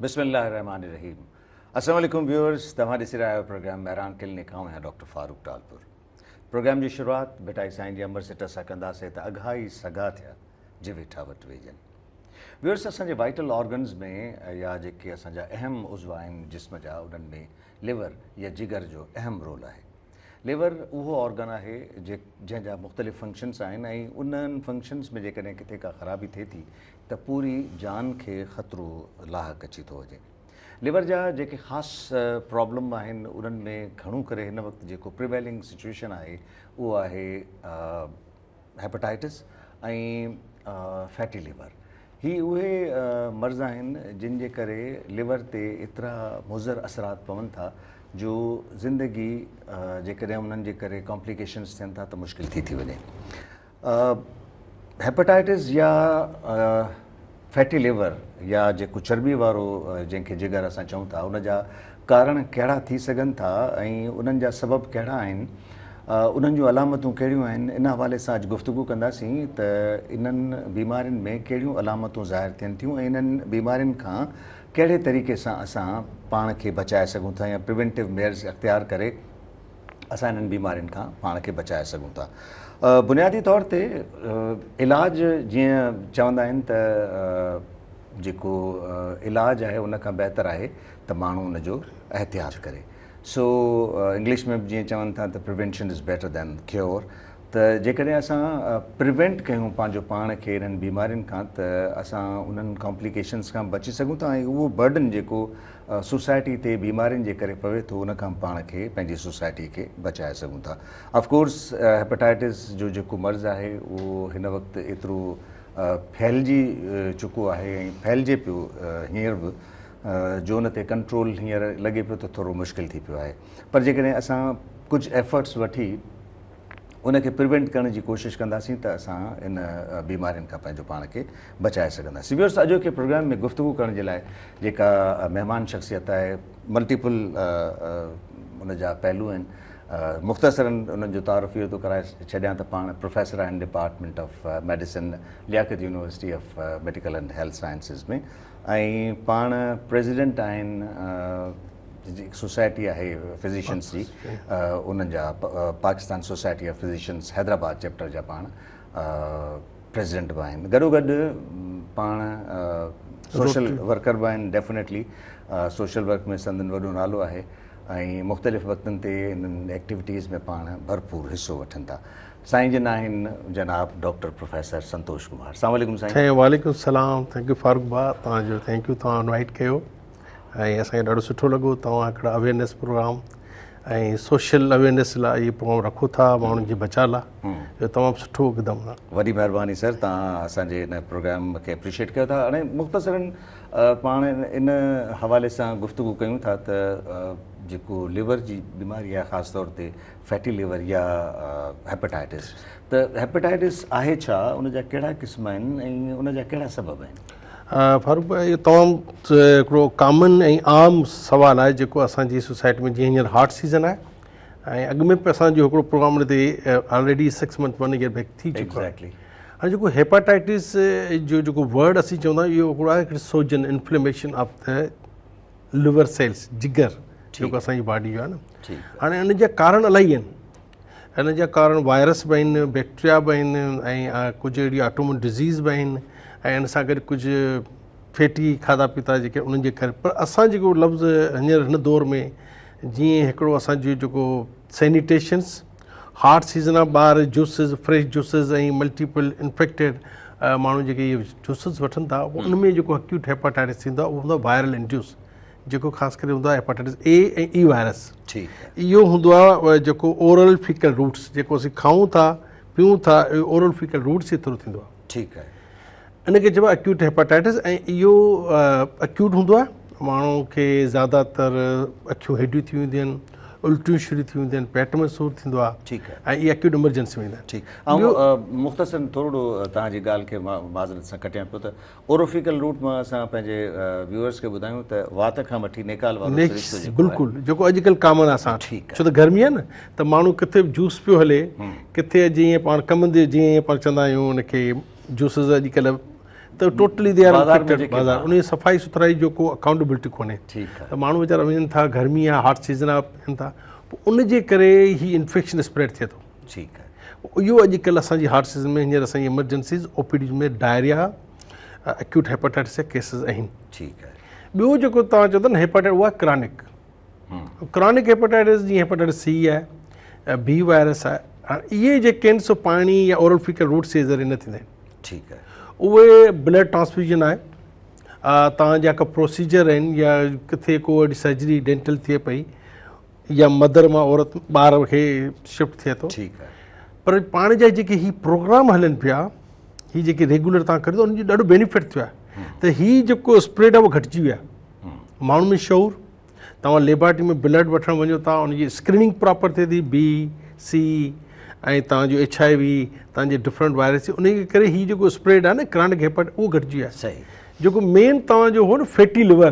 بسم الله الرحمٰن الرحيم السلام عليڪم ويورز توهان ڏسي رهيا آهيو پروگرام مهراڻ ڪلينڪ آئون آهيان ڊاڪٽر فاروق ٽالپر پروگرام جي شروعات ڀٽائي سائين جي امر سٽ سان ڪنداسين ته اگها ئي سگها ٿيا جي ويٺا وٽ ويڄن ويورز اسان جي وائٽل آرگنز ۾ يا جيڪي اسان جا اهم عضوا آهن جسم جا انهن ۾ ليور يا جگر جو اهم رول آهي ليور اهو آرگن آهي جنهن جا مختلف فنڪشنس آهن ۽ انهن فنڪشنس ۾ جيڪڏهن ڪٿي ڪا خرابي ٿئي ٿي ته پوري جان کي خطرو لاحق اچي ٿو وڃي. ليور جا جيڪي خاص پرابلم آهن انهن ۾ گهڻو ڪري هن وقت جيڪو پريويلنگ سچويشن آهي اهو آهي هيپاٽائٽس ۽ فيٽي ليور. هي اهي مرض آهن جن جي ڪري ليور تي ايترا مضر اثرات پون ٿا جو زندگي جيڪڏهن انهن جي ڪري ڪامپليڪيشنز ٿين ٿا ته مشڪل ٿي ٿي وڃي. هيپاٽائٽس يا فيٽي ليور يا جيڪو چرٻي وارو جنهن کي جگر اسان چئون ٿا ان جا ڪارڻ ڪهڙا ٿي سگهن ٿا ۽ انهن جا سبب ڪهڙا آهن انهن جون علامتون ڪهڙيون آهن ان حوالي سان اڄ گفتگو ڪنداسين ته انهن بيمارين ۾ ڪهڙيون علامتون ظاهر ٿين ٿيون ۽ انهن بيمارين کان ڪهڙي طريقي سان اسان پاڻ کي بچائي سگهون ٿا يا پريونٽو ميئرز اختيار ڪري اسان انهن بيمارين کان پاڻ کي بچائي سگهون ٿا. بنيادي طور تي علاج جيئن چوندا آهن ته جيڪو علاج آهي ان کان بهتر آهي ته ماڻهو ان جو احتياط ڪري. سو انگلش ۾ به جيئن چون ٿا ته prevention is better than cure ته جيڪڏهن اسان پريونٽ ڪيون پنهنجو پاڻ کي انهن بيمارين کان ته اسان انهن ڪامپليڪيشنس کان بچي سگهون ٿا ۽ اهو برڊن جيڪو سوسائٽي تي بيمارين جي ڪري پوي ٿو ان کان پاڻ کي پنهنجي سوسائٽي کي بچائي سگهون ٿا. آف ڪورس هيپاٽائٽس جو جيڪو مرض آهي اهو هن وقت ايترو ڦهلجي چڪو آهي ۽ ڦهلجي پيو هينئر به جو ان تي ڪنٽرول هينئر لڳي پيو ته ٿورو مشڪل ٿي پيو آهي پر جيڪڏهن اسان ڪجهه ايفرٽس وٺي ان کي پريونٽ ڪرڻ جي ڪوشش ڪنداسين ته اسان ان بيمارين کان پنهنجو پاڻ کي بچائي سگهنداسين. ويورس اڄوڪي پروگرام ۾ گفتگو ڪرڻ جي لاء جيڪا مهمان شخصيت آهي ملٽيپل ان جا پهلو آهن مختصرا انهن جو تعارف اهو ٿو ڪرائي ڇڏيان ته پاڻ پروفيسر آهن department of medicine Liaquat university of medical and health sciences ۾ ۽ پاڻ پريزيڊنٽ آهن جيڪي سوسائٽي آهي فزيشنس جي انهن جا Pakistan society of physicians Hyderabad chapter جا پاڻ پريزيڊنٽ به آهن گڏو گڏ پاڻ سوشل ورڪر به آهن ڊيفنيٽلي سوشل ورڪ ۾ سندن وڏو نالو آهي ۽ مختلف وقتن تي انهن ايڪٽيوٽيز ۾ پاڻ ڀرپور حصو وٺن ٿا سائين جن آهن جناب ڊاڪٽر پروفيسر سنتوش ڪمار السلام عليڪم سائين. سائين وعليڪم السلام thank you Farooq ڀاء توهان جو thank you توهان انوائٽ ڪيو ۽ اسان کي ڏاڍو سٺو لڳو توهان هڪڙا اويئرنيس پروگرام ۽ سوشل اويئرنيس لاء اهي پروگرام رکو ٿا ماڻهن جي بچاء لاء اهو تمام سٺو قدم آهي. وڏي مهرباني سر توهان اسان جي هن پروگرام کي اپريشيٽ ڪيو ٿا هاڻي مختصرا پاڻ ان حوالي سان گفتگو ڪيون ٿا ته جيڪو ليور جي بيماري آهي خاص طور تي فيٽي ليور يا هيپاٽائٽس ته هيپاٽائٽس آهي ڇا ان جا ڪهڙا قسم آهن ۽ ان جا ڪهڙا سبب آهن؟ فاروق ڀائي اهو تمام هڪڙو ڪامن ۽ عام سوال آهي جيڪو اسان جي سوسائٽي ۾ جيئن هينئر هاٽ سيزن آهي ۽ اڳ ۾ به اسان جو هڪڙو پروگرام ان تي already 6 month 1 year back ٿي چڪو آهي. هاڻي جيڪو هيپاٽائٽس جو جيڪو ورڊ اسين چوندا آهيون اهو هڪڙو آهي هڪڙي سوجن inflammation of the liver sales جگر جيڪو اسان جي باڊي جو آهي نه هاڻي ان جا ڪارڻ الاهي آهن ان جا ڪارڻ وائرس به آهن، بيڪٽريا به آهن ۽ ڪجهه اهڙي آٽومون ڊزيز به آهن ۽ ان سان گڏ ڪجهه فيٽي کاڌا پيتا جيڪي انهن جي ڪري پر اسان جيڪو لفظ هينئر هن دور ۾ جيئن هڪڙو اسان جو جيڪو سينيٽيشنس هاٽ سيزن آ ٻار juices fresh juices ۽ multiple infected ماڻهو جيڪي اهي جوسز وٺن ٿا ان ۾ جيڪو اڪيوٽ هيپاٽائٽس ٿيندو آهي اهو هوندو آهي وائرل انڊيوس جيڪو خاص ڪري هوندو آهي هيپاٽائٽس اي ۽ اي وائرس اهو هوندو آهي جيڪو اورل فيڪل روٽس جيڪو اسين کائون ٿا پيون ٿا اهو اورل فيڪل روٽس جي ٿرو ٿيندو آهي ٺيڪ آهي ان کي چئبو آهي اڪيوٽ هيپاٽائٽس ۽ اهو اڪيوٽ هوندو آهي ماڻهو کي زياده تر اکيون هيڊيون ٿي وينديون آهن الٽيون شروع ٿي وينديون آهن پيٽ ۾ سور ٿيندو آهي ٺيڪ آهي ۽ اهي اڪيوٽ ايمرجنسي ۾ ايندا آهن ٺيڪ آئون مختصر ٿورڙو توهان جي ڳالهه کي معذرت سان ڪٽيان پيو ته اورو-فيڪل روٽ مان اسان پنهنجي ويوئرس کي ٻڌايون ته وات کان وٺي نيڪال وارو سرشتو جيڪو آهي. بلڪل جيڪو اڄڪلهه ڪامن آهي اسان وٽ ڇو ته گرمي آهي نه ته ماڻهو ڪٿي به جوس پيو هلي ڪٿي جيئن پاڻ ڪمندي جيئن پاڻ چوندا آهيون ان کي جوسز اڄڪلهه ته ٽوٽلي they are infected بازار ان جي صفائي سٿرائي جو ڪو اڪائونٽيبلٽي ڪونهي ته ماڻهو ويچارا وڃن ٿا گرمي آهي هاٽ سيزن آهي وڃن ٿا پوء ان جي ڪري هي انفيڪشن اسپريڊ ٿئي ٿو. ٺيڪ آهي. اهو اڄڪلهه اسان جي هاٽ سيزن ۾ هينئر اسان جي emergencies O P Ds ۾ diarrhoea acute hepatitis جا ڪيسز آهن. ٺيڪ آهي. ٻيو جيڪو توهان چئو ٿا نه هيپاٽائٽس اها ڪرانڪ ڪرانڪ هيپاٽائٽس جيئن هيپاٽائٽس سي آهي بي وائرس آهي اهي جيڪي آهن سو پاڻي يا اورل فيڪل روٽس جي ذريعي نه ٿيندا آهن. ٺيڪ آهي. اهي بلڊ ٽرانسفيوزن آهي توهان جا ڪا پروسيجر آهن يا ڪٿي ڪو اهڙي سرجري ڊينٽل ٿئي پئي يا مدر مان عورت ٻار کي شفٽ ٿئي ٿو. ٺيڪ آهي. پر پاڻ جا جيڪي هي پروگرام هلن پيا هي جيڪي ريگولر توهان ڪريو ٿا ان جو ڏاڍو بينيفٽ ٿيو آهي ته هي جيڪو اسپريڊ آهي اهو گهٽجي ويو آهي ماڻهن ۾ شعور توهان ليبارٽري ۾ بلڊ وٺڻ وڃو ٿا ان جي اسڪريننگ پراپر ٿئي ٿي بي سي ۽ توهان جو ايڇ I V توهان جي ڊفرنٽ وائرس ان جي ڪري هي جيڪو اسپريڊ آهي نه ڪرانڪ هيپاٽ اهو گهٽجي ويو آهي صحيح جيڪو مين توهان جو هو نه fatty liver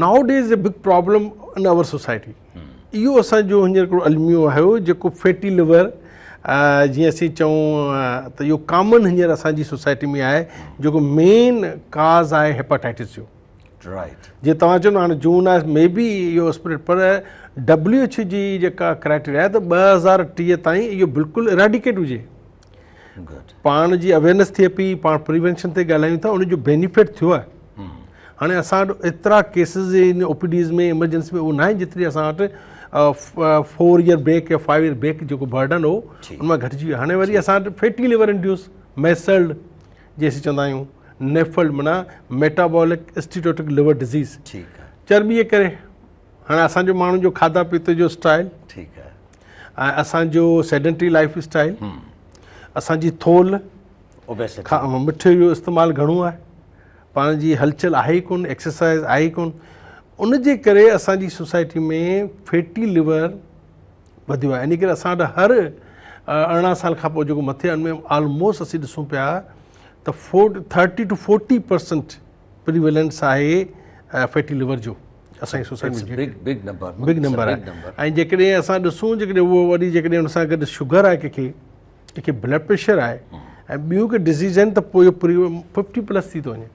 nowadays a big problem in our society اهو اسان جو هينئر هڪڙو الميو آهيو جيڪو فيٽي ليور جيئن اسين چئون ته اهو ڪامن هينئر اسان جي سوسائٽي ۾ آهي جيڪو مين ڪاز آهي هيپاٽائٽس جو رائٽ جي توهان چئو نه هاڻي جون آهي مي بي اهو اسپريڊ پر ڊبليو ايڇ جي جيڪا ڪرائٽيريا آهي ته 2030 تائين اهو بلڪل اريڊيڪيٽ هجي. گڊ. پاڻ جي اويئرنيس ٿئي پئي پاڻ پريوينشن تي ڳالهايون ٿا ان جو بينيفٽ ٿيو آهي هاڻي اسان وٽ ايترا ڪيسز ان او پي ڊيز ۾ ايمرجنسي ۾ اهو ناهي جيتري اسان وٽ فور ايئر بيڪ يا فائيو ايئر بيڪ جيڪو برڊن هو ان مان گهٽجي ويو هاڻي وري اسان وٽ فيٽي ليور انڊيوس ميسلڊ جي اسين چوندا آهيون نيفلڊ معنيٰ ميٽابولڪ اسٽيٽوٽڪ ليور ڊزيز ٺيڪ آهي. چرٻي جي ڪري هاڻي اسان جو ماڻهن جو کاڌا پيتي جو اسٽائل ٺيڪ آهي ۽ اسان جو سيڊنٽري لائف اسٽائل اسان جي ٿولهه اوبيسٽي مٺي جو استعمال گهڻو آهي پاڻ جي هلچل آهي ئي ڪون ايڪسرسائز آهي ئي ڪون ان جي ڪري اسان جي سوسائٽي ۾ فيٽي ليور وڌيو آهي ان ڪري اسان وٽ هر 18 سال کان پوء جيڪو مٿي ان ۾ آلموسٽ اسين ڏسون پيا ته 30 ٽو 40 پرسنٽ پريويلنس آهي فيٽي ليور جو اسان جي society ۾ big big number big number آهي ۽ جيڪڏهن اسان ڏسون جيڪڏهن اهو وري جيڪڏهن ان سان گڏ شگر آهي ڪنهن کي ڪنهن کي بلڊ پريشر آهي ۽ ٻيون ڪي ڊزيز آهن ته پوء اهو 50 پلس ٿي ٿو وڃي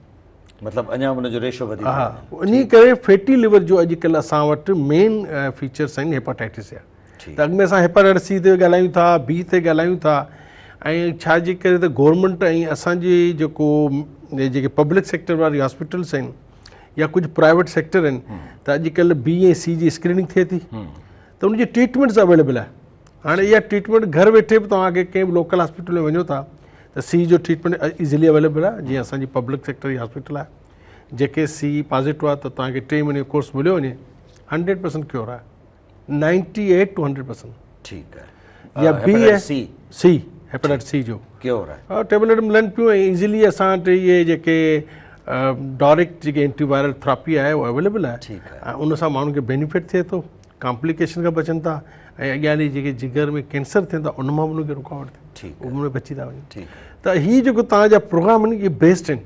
مطلب اڃا ان جو ريشو وڌي ٿو وڃي. انهي ڪري فيٽي ليور جو اڄڪلهه اسان وٽ مين فيچرس آهن هيپاٽائٽس جا ته اڳ ۾ اسان هيپاٽائٽس سي تي ڳالهايون ٿا بي تي ڳالهايون ٿا ۽ ڇا جي ڪري ته گورنمينٽ ۽ اسان جي جيڪو جيڪي پبلڪ سيڪٽر واري هاسپيٽلس آهن يا ڪجهه پرائيويٽ سيڪٽر آهن ته اڄڪلهه بي ۽ سي جي اسڪريننگ ٿئي ٿي ته ان جي ٽريٽمينٽس اويليبل آهي هاڻي اها ٽريٽمينٽ گهر ويٺي به توهان کي ڪنهن به لوڪل هاسپيٽل ۾ وڃو ٿا ته سي جو ٽريٽمينٽ ايزلي اويليبل آهي جيئن اسان جي پبلڪ سيڪٽر جي هاسپيٽل آهي جيڪي سي پازيٽو آهي ته توهان کي 3 مهيني جو ڪورس مليو وڃي 100% ڪيور آهي 98 ٽو 100% ٺيڪ آهي يا بي آهي سي سي هيپاٽائٽس سي جو ڪيور آهي ٽيبليٽ ملن پيون ۽ ايزلي اسان وٽ اهي جيڪي ڊائريڪٽ جيڪي اينٽي وائرل ٿراپي آهي اها اويليبل آهي ٺيڪ آهي ۽ ان سان ماڻهن کي بينيفٽ ٿئي ٿو ڪامپليڪيشن کان بچن ٿا ۽ اڳيان هلي جيڪي جگر ۾ ڪينسر ٿين ٿا ان مان به انهن کي رڪاوٽ ٿئي ٿي ان ۾ بچي ٿا وڃن ته هي جيڪو توهان جا پروگرام آهن اهي بيسٽ آهن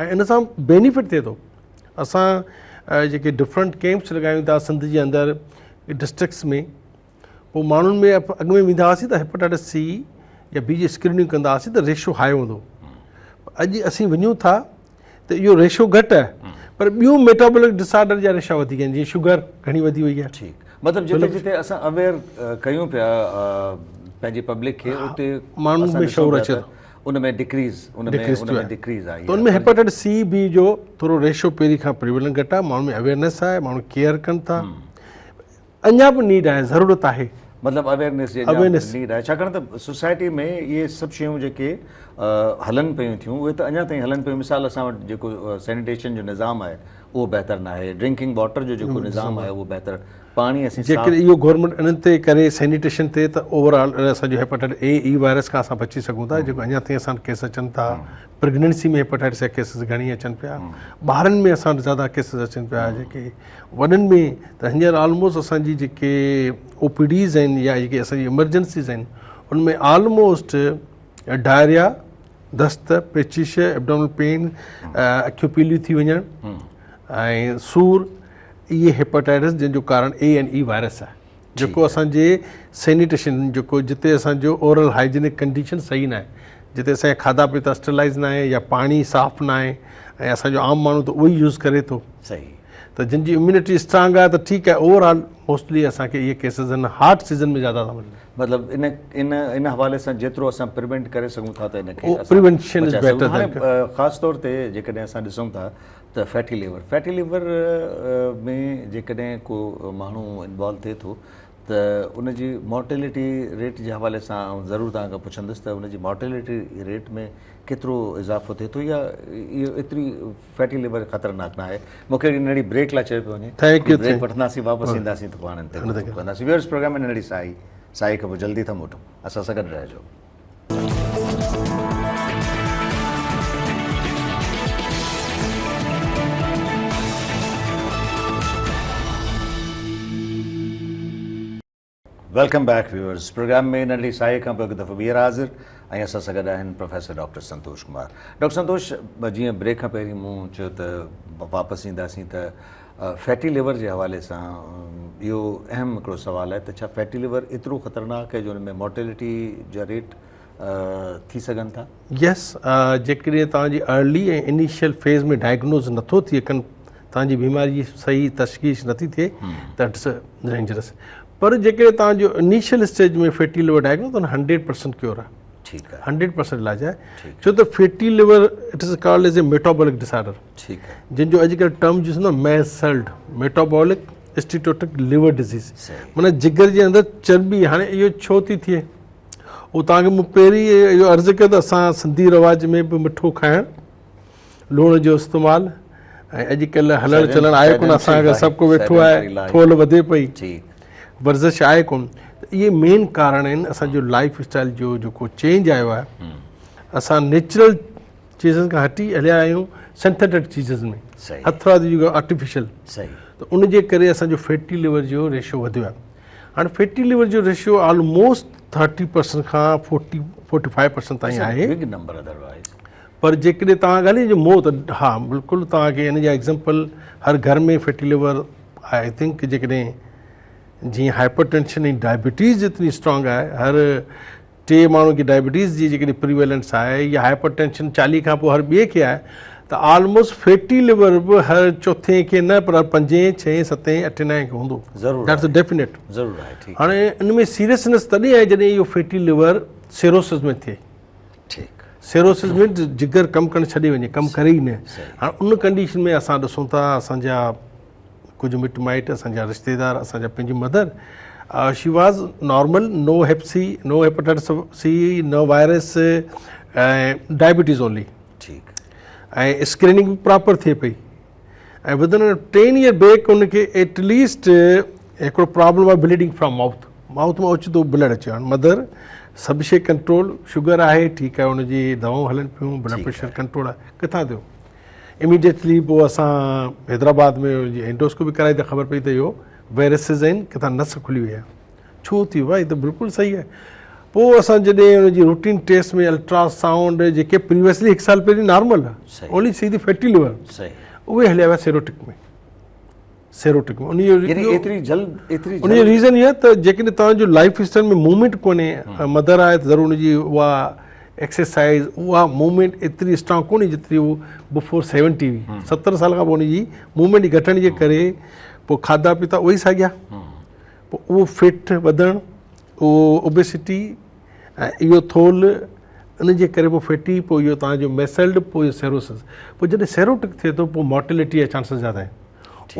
۽ ان سان بينيفٽ ٿئي ٿو اسان جيڪي ڊفرنٽ ڪيمپس لڳايون ٿا سنڌ جي اندر ڊسٽرڪٽس ۾ پوء ماڻهن ۾ اڳ ۾ ويندا هئاسين ته هيپاٽائٽس سي يا بي جي اسڪريننگ ڪندا هئاسين ته ريشو هاء هوندو اڄ اسين وڃون ٿا ته اهو ريشو گهٽ آهي پر ٻيون ميٽابولڪ ڊس آرڊر جا ريشا وڌيڪ آهن جيئن شگر گهڻي وڌي وئي آهي. ٺيڪ مطلب جتي جتي اسان اويئر ڪيون پيا پنهنجي پبلڪ کي اتي ماڻهن ۾ شعور اچي ٿو ان ۾ ڊڪريز ان ۾ ان ۾ ڊڪريز آئي ته ان ۾ هيپاٽائٽس سي بي جو ٿورو ريشو پهرين کان پريويلنٽ گهٽ آهي ماڻهن ۾ اويئرنيس آهي ماڻهو ڪيئر ڪن ٿا اڃا به نيڊ آهي ضرورت آهي. مطلب اويئرنيس جي اڃا به نيڊ آهي ڇاڪاڻ ته سوسائٽي ۾ اهي سڀ شيون جيڪي هلن پيون ٿيون اهي ته اڃا تائين هلن پيون مثال اسان وٽ جيڪو سينيٽيشن جو نظام آهي اهو بهتر ناهي ڊرنڪنگ واٽر جو جيڪو نظام آهي اهو بهتر پاڻي اسين صاف جيڪڏهن اهو گورنمينٽ انهن تي ڪري سينيٽيشن تي ته اوور آل اسان جو هيپاٽائٽس اي اي وائرس کان اسان بچي سگهون ٿا جيڪو اڃا تائين اسان وٽ ڪيس اچن ٿا پريگننسي ۾ هيپاٽائٽس جا ڪيسز گهڻي اچن پيا ٻارن ۾ اسان وٽ زياده ڪيسز اچن پيا جيڪي وڏن ۾ ته هينئر آلموسٽ اسان جي جيڪي او پي ڊيز آهن يا جيڪي اسان جي ايمرجنسيز آهن ان ۾ آلموسٽ ڊائريا دست پيچش ايبڊومنل پين اکيون پيليون ٿي وڃڻ ۽ سور اهي هيپاٽائٽس جنهن جو ڪارڻ اي اين اي وائرس آهي جيڪو اسان جي سينيٽيشن جيڪو جتي اسان جو اورل هائجينڪ ڪنڊيشن صحيح نه آهي جتي اسان جا کاڌا پيتا اسٽرلائز نه آهي يا پاڻي صاف نه آهي ۽ اسان جو عام ماڻهو ته اهو ئي يوز ڪري ٿو. صحيح. ته جن جي اميونٽي اسٽرانگ آهي ته ٺيڪ آهي اوور آل موسٽلي اسان کي اهي ڪيسز هن هاٽ سيزن ۾ زياده ٿا ملن. مطلب ان ان ان حوالي سان جيترو اسان پريونٽ ڪري سگهون ٿا ته ان کي اسان پريونشن از بچائي سگهون بيٽر ٿا. هاڻي دين خاص طور تي جيڪڏهن اسان ڏسون ٿا ته فيٽي ليور فيٽي ليور ۾ جيڪڏهن ڪو ماڻهو انوالو ٿئي ٿو ته ان جي مورٽيلٽي ريٽ جي حوالي سان آئون ضرور توهان کان پڇندس ته ان جي مورٽيلٽي ريٽ ۾ ڪيترو اضافو ٿئي ٿو يا اهو ايتري فيٽي ليور خطرناڪ نه آهي. مون کي ننڍڙي بريڪ لاء چيو پيو وڃي. Thank you, break وٺنداسين واپس اينداسين ته پوء هاڻي تي گفتگو ڪنداسين. ويورز پروگرام ۾ ننڍڙي سائي سائي کان پوء جلدي ٿا موٽون. اسان سان گڏ رهجو. Welcome back viewers programme ۾ ننڍڙي ساهي کان پوء هڪ دفعو ٻيهر حاضر ۽ اسان سان گڏ آهن professor doctor Santosh Kumar. Doctor Santosh جيئن بريڪ کان پهرين مون چيو ته واپس اينداسين ته فيٽي ليور جي حوالي سان اهو اهم هڪڙو سوال آهي ته ڇا فيٽي ليور ايترو خطرناڪ آهي جو ان ۾ مورٽيلٽي جا ريٽ ٿي سگهن ٿا؟ يس جيڪڏهن توهان جي ارلي ۽ انيشل فيز ۾ ڊائگنوز نٿو ٿئي ڪن توهان جي بيماري جي صحيح تشخيص نٿي ٿئي ته it's dangerous پر جيڪڏهن توهان جو initial stage ۾ fatty liver diagnose ته 100% ڪيور آهي. ٺيڪ آهي. 100% علاج آهي ڇو ته fatty liver it is called as a metabolic disorder. ٺيڪ آهي. جن جو اڄڪلهه ٽرم يوز ٿيندو آهي ميسلڊ ميٽابولڪ اسٽيٽوٽڪ ليور ڊزيز معنيٰ جگر جي اندر چرٻي هاڻي اهو ڇو ٿي ٿئي اهو توهان کي مون پهرين اهو عرض ڪيو ته اسان سنڌي رواج ۾ به مٺو کائڻ لوڻ جو استعمال ۽ اڄڪلهه هلڻ چلڻ آهي ڪونه اسان کي سڀ ڪو ويٺو آهي ٿولهه وڌي پئي ورزش آهي ڪونه ته اهي مين ڪارڻ آهن اسان جو لائف اسٽائل جو جيڪو چينج آيو آهي اسان نيچرل چيزن کان هٽي هليا آهيون سنٿيٽڪ چيزن ۾ هٿرادو جيڪو آرٽيفيشل ته ان جي ڪري اسان جو فيٽي ليور جو ريشو وڌيو آهي هاڻي فيٽي ليور جو ريشو آلموسٽ 30% کان 40 45% تائين آهي بگ نمبر ادروائز پر جيڪڏهن توهان ڳالهه جو موت ها بلڪل توهان کي ان جا ايگزامپل هر گهر ۾ فيٽي ليور I think جيڪڏهن جيئن هائپر ٽينشن ۽ ڊائبٽيز جيتري اسٽرانگ آهي هر ٽي ماڻهن کي ڊائبٽيز جي جيڪڏهن پريويلنس آهي يا هائپر ٽينشن 40 کان پوء هر ٻئي کي آهي ته آلموسٽ فيٽي ليور به هر چوٿين کي نه پر هر پنجين ڇهين ستين اٺين نائين کي هوندو ضرور that's definite ضرور آهي ٺيڪ هاڻي ان ۾ سيريسنس تڏهن آهي جڏهن اهو فيٽي ليور سيروسس ۾ ٿئي ٺيڪ سيروسس ۾ جگر ڪم ڪرڻ ڇڏي وڃي ڪم ڪري ئي نه هاڻي ان ڪنڊيشن ۾ اسان ڏسون ٿا اسان جا ڪجهه مٽ مائٽ اسان جا رشتيدار اسان جا پنهنجي mother she was normal no hep C no hepatitis C no virus ۽ diabetes only ٺيڪ ۽ اسڪريننگ به پراپر ٿئي پئي ۽ ودن 10 ايئر بيڪ ان کي ايٽ ليسٽ هڪڙو پرابلم آهي بليڊنگ فرام مائوٿ مائوٿ مان اوچتو بلڊ اچي هاڻي مدر سڀ شي ڪنٽرول شگر آهي ٺيڪ آهي ان جي دوائون هلن پيون بلڊ پريشر ڪنٽرول آهي ڪٿان ٿيو اميڊيٽلي پوء اسان حيدرآباد ۾ اينڊوسڪوپي ڪرائي ته خبر پئي ته اهو وائرسز آهن ڪٿان نس کلي وئي آهي ڇو ٿي ويو هي ته بلڪل صحيح آهي پوء اسان جڏهن ان جي روٽين ٽيسٽ ۾ الٽرا سائونڊ جيڪي پريويسلي هڪ سال پهرين normal only C the fatty liver اهي هليا ويا سيروٽڪ ۾ سيروٽڪ ۾ ان جو يعني ايتري جلد ايتري ان جو ريزن اهو ته جيڪڏهن توهان جو لائف اسٽائل ۾ موومينٽ ڪونهي مدر آهي ته ضرور ان جي اها ايڪسرسائز اها موومينٽ ايتري اسٽرانگ ڪونهي جيتري هو بفور 70 هئي 70 سال کان پوء ان جي موومينٽ گهٽڻ جي ڪري پوء کاڌا پيتا اهي ساڳيا پوء اهو فيٽ وڌڻ اهو اوبيسٽي ۽ اهو ٿولهه ان جي ڪري پوء فيٽي پوء اهو توهان جو ميسلڊ پوء اهو سيروسس پوء جڏهن سيروٽڪ ٿئي ٿو پوء مورٽيلٽي جا چانسز زياده آهن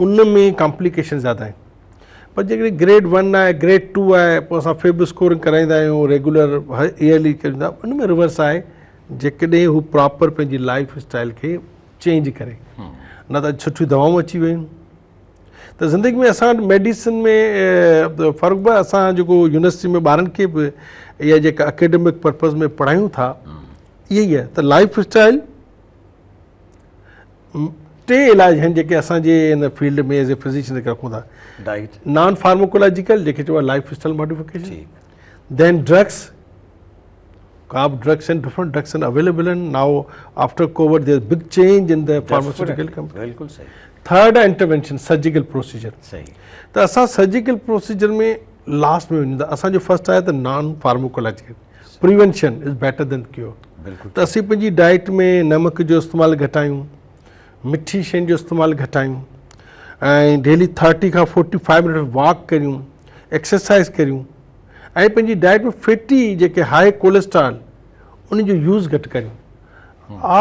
ان ۾ ڪامپليڪيشن زياده آهن پر جيڪڏهن گريڊ 1 آهي گريڊ 2 آهي پوء اسان فيب اسڪورنگ ڪرائيندا آهيون ريگولر ايئرلي ڪرائيندا ان ۾ ريورس آهي جيڪڏهن هو پراپر پنهنجي لائف اسٽائل کي چينج ڪري نه ته سٺيون دوائون اچي ويون ته زندگي ۾ اسان وٽ ميڊيسن ۾ فرق به اسان جيڪو يونيورسٽي ۾ ٻارن کي به اها جيڪا اڪيڊمڪ پرپز ۾ پڙهايون ٿا اها ئي آهي ته لائف اسٽائل ٽي علاج آهن جيڪي اسان جي ان فيلڊ ۾ ايز اي فزيشن جيڪي رکون ٿا ڊائيٽ نان فارماڪولاجيڪل جيڪي چئبو آهي لائف اسٽائل ماڊيفڪيشن دين ڊرگس ڪا به ڊرگس آهن ڊفرنٽ ڊرگس آهن اويليبل آهن now after Covid there big change in the pharmaceutical company بلڪل صحيح ٿرڊ آهي انٽروينشن سرجيڪل پروسيجر صحيح ته اسان سرجيڪل پروسيجر ۾ لاسٽ ۾ وڃون ٿا اسان جو فرسٽ آهي ته نان فارماڪولاجيڪل Prevention is better than cure. بلڪل. ته اسين پنهنجي ڊائيٽ ۾ نمڪ جو استعمال گهٽايون، مٺي شين جو استعمال گهٽايون ۽ ڊيلي 30 کان 45 منٽ واڪ ڪريون، ايڪسرسائز ڪريون ۽ پنهنجي ڊائيٽ ۾ فيٽي جيڪي هاء ڪوليسٽرال ان جو يوز گهٽ ڪريون.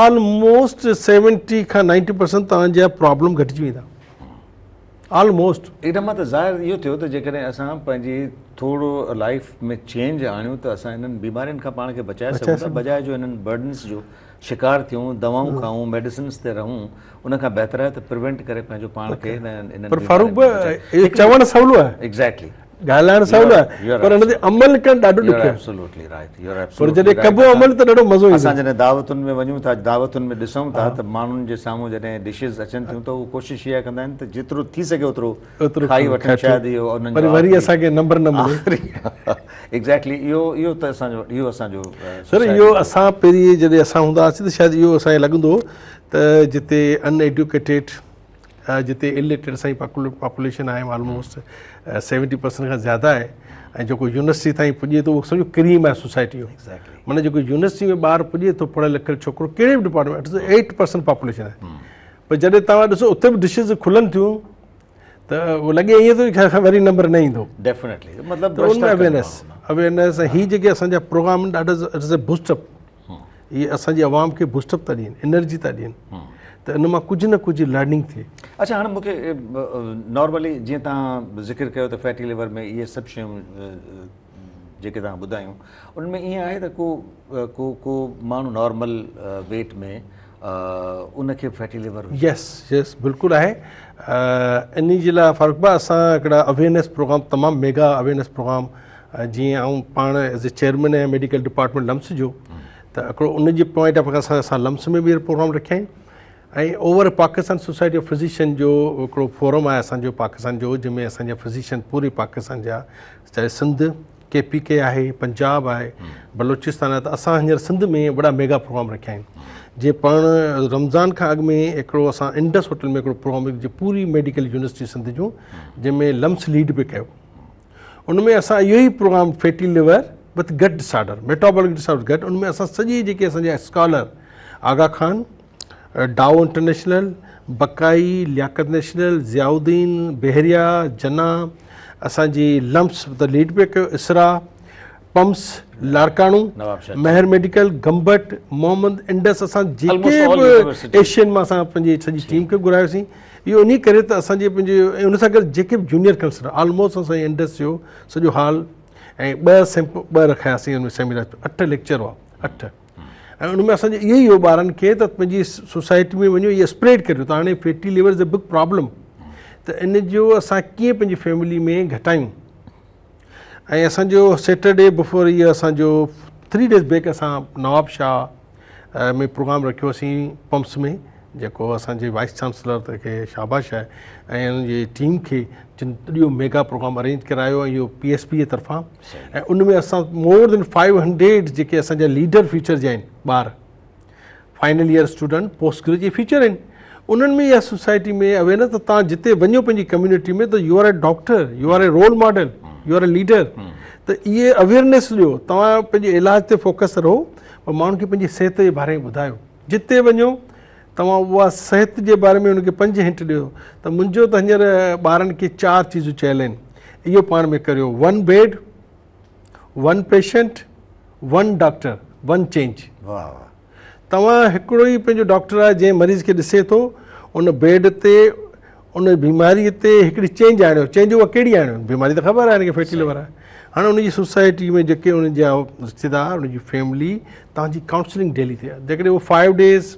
آلموسٽ 70 کان 90% توهان جا پرابلم گهٽجي ويندا. آلموسٽ. ان مان ته ظاهر اهو ٿيو ته جيڪڏهن اسان پنهنجي ٿورو لائيف ۾ چينج آڻيون ته اسان انهن بيمارين کان پاڻ کي بچائي سگهون ٿا بجاء جو انهن برڊنس جو شڪار ٿيون، دوائون کائون، ميڊيسنس تي رهون، ان کان بهتر آهي ته پريونٽ ڪري پنهنجو پاڻ کي انهن پر فاروق ڀاء اهو چوڻ سولو آهي. ايگزيڪٽلي. ڳالهائڻ سولو آهي پر ان تي عمل ڪرڻ ڏاڍو ڏکيو آهي. پر جڏهن ڪبو عمل ته ڏاڍو مزو ايندو. اسان جڏهن دعوتن ۾ وڃون ٿا، دعوتن ۾ ڏسون ٿا ته ماڻهن جي سامهون جڏهن ڊشز اچن ٿيون ته هو ڪوشش اها ڪندا آهن ته جيترو ٿي سگهي اوترو کائي وٺن شايد اهو انهن جو پر وري اسان کي نمبر نه ملي. ايگزيڪٽلي اهو اهو ته اسان جو اهو اسان جو سر اهو اسان پهرين جڏهن اسان هوندا هئاسين ته شايد اهو اسان کي لڳندو هو ته جتي ان ايڊيوڪيٽيڊ جتي الٽريٽ اسان جي پاپوليشن آهي آلموسٽ 70% کان زياده آهي ۽ جيڪو يونيورسٽي تائين پڄي ٿو اهو سمجهو ڪريم آهي سوسائٽي جو معنيٰ جيڪو يونيورسٽي ۾ ٻار پڄي ٿو پڙهيل لکيل ڇوڪرو ڪهڙي به ڊپارٽمينٽ 8% پاپوليشن آهي پر جڏهن توهان ڏسو اتي به ڊشز کلن ٿيون ته اهو لڳي ائين ٿو وري نمبر نه ايندو ڊيفينيٽلي مطلب ته ان ۾ اويرنيس اويرنيس ۽ هي جيڪي اسان جا پروگرام آهن ڏاڍا it is a boost up اهي اسان جي عوام کي بوسٽ اپ ٿا ڏين انرجي ٿا ڏين ته ان مان ڪجهه نه ڪجهه لرننگ ٿئي. اڇا هاڻي مون کي نارملي جيئن توهان ذڪر ڪيو ته فيٽي ليور ۾ اهي سڀ شيون جيڪي توهان ٻڌايون ان ۾ ائين آهي ته ڪو ڪو ڪو ماڻهو نارمل ويٽ ۾ ان کي فيٽي ليور هجي؟ يس يس بلڪل آهي انهي جي لاء فاروق ڀاء اسان هڪڙا اويئرنيس پروگرام تمام ميگا اويئرنيس پروگرام جيئن آئون پاڻ ايز اي چيئرمين آهيان ميڊيڪل ڊپارٽمينٽ لمس جو ته هڪڙو ان جي پوائنٽ آف کان اسان لمس ۾ به پروگرام رکيا آهن ۽ over Pakistan society of physician جو هڪڙو فورم آهي اسان جو پاڪستان جو جنهن ۾ اسان جا فزيشن پوري پاڪستان جا چاهي سنڌ ڪي پي ڪي آهي پنجاب آهي بلوچستان آهي ته اسان هينئر سنڌ ۾ وڏا ميگا پروگرام رکيا آهن جي پاڻ رمضان کان اڳ ۾ هڪڙو اسان انڊس هوٽل ۾ هڪڙو پروگرام جي پوري ميڊيڪل يونيورسٽي سنڌ جون جنهن ۾ لمس ليڊ به ڪيو ان ۾ اسان اهو ئي programme fatty liver with gut disorder metabolic disorder gut ان ۾ اسان سڄي جيڪي اسان جا scholar Aga Khan Dow international Baqai Liaquat national Zia uddin Bahria Jinnah اسان جي لمس ته ليڊ پئي ڪيو اسرا پمس لاڙڪاڻو مهر ميڊيڪل گمبٽ محمد انڊس اسان جيڪي به ايشين مان اسان پنهنجي سڄي ٽيم کي گهرايوسين اهو انهي ڪري ته اسان جي پنهنجي ان سان گڏ جيڪي به جونيئر ڪنسلٽنٽ آلموسٽ اسان جي انڊس جو سڄو هال ۽ ٻه سيمپ ٻه رکياسين ان ۾ سيمينار 8 ليڪچر هئا 8 ۽ ان ۾ اسان جو اهو ئي هو ٻارن کي ته پنهنجي سوسائٽي ۾ وڃو اهي اسپريڊ ڪريو ته هاڻي fatty liver is a big problem ته ان جو اسان ڪيئن پنهنجي فيملي ۾ گهٽايون ۽ اسان جو سيٽرڊي بفور اهو اسان جو 3 ڊيز بيڪ اسان نواب شاهه ۾ پروگرام رکيوسين پمس ۾ جيڪو اسان جي وائس چانسلر کي شاباش آهي ۽ ان جي ٽيم کي جن اهو ميگا پروگرام ارينج ڪرايو ۽ اهو پي ايس پي جي طرفان ۽ ان ۾ اسان مور دين 500 جيڪي اسان جا ليڊر فيوچر جا آهن ٻار final year student post graduate future آهن انهن ۾ اها سوسائٽي ۾ اويرنس ته تان جتي وڃو پنهنجي ڪميونٽي ۾ ته you are a doctor you are a role model you are a leader ته اهي اويرنس ڏيو توهان پنهنجي علاج تي فوڪس رهو پر ماڻهن کي پنهنجي صحت جي باري ۾ ٻڌايو جتي وڃو توهان اها صحت جي باري ۾ انهن کي 5 هنٽ ڏيو ته منهنجو ته هينئر ٻارن کي 4 چيزون چيل آهن اهو پاڻ ۾ ڪريو 1 bed 1 patient 1 doctor 1 change. واه واه. توهان هڪڙو ئي پنهنجو ڊاڪٽر آهي جنهن مريض کي ڏسي ٿو ان بيڊ تي ان بيماري تي هڪڙي چينج آڻيو چينج اها ڪهڙي آڻيو بيماري ته خبر آهي هن کي فيٽي ليور آهي هاڻي ان جي سوسائٽي ۾ جيڪي ان جا رشتيدار ان جي فيملي توهان جي ڪائونسلنگ ڊيلي ٿئي جيڪڏهن اهو 5 ڊيز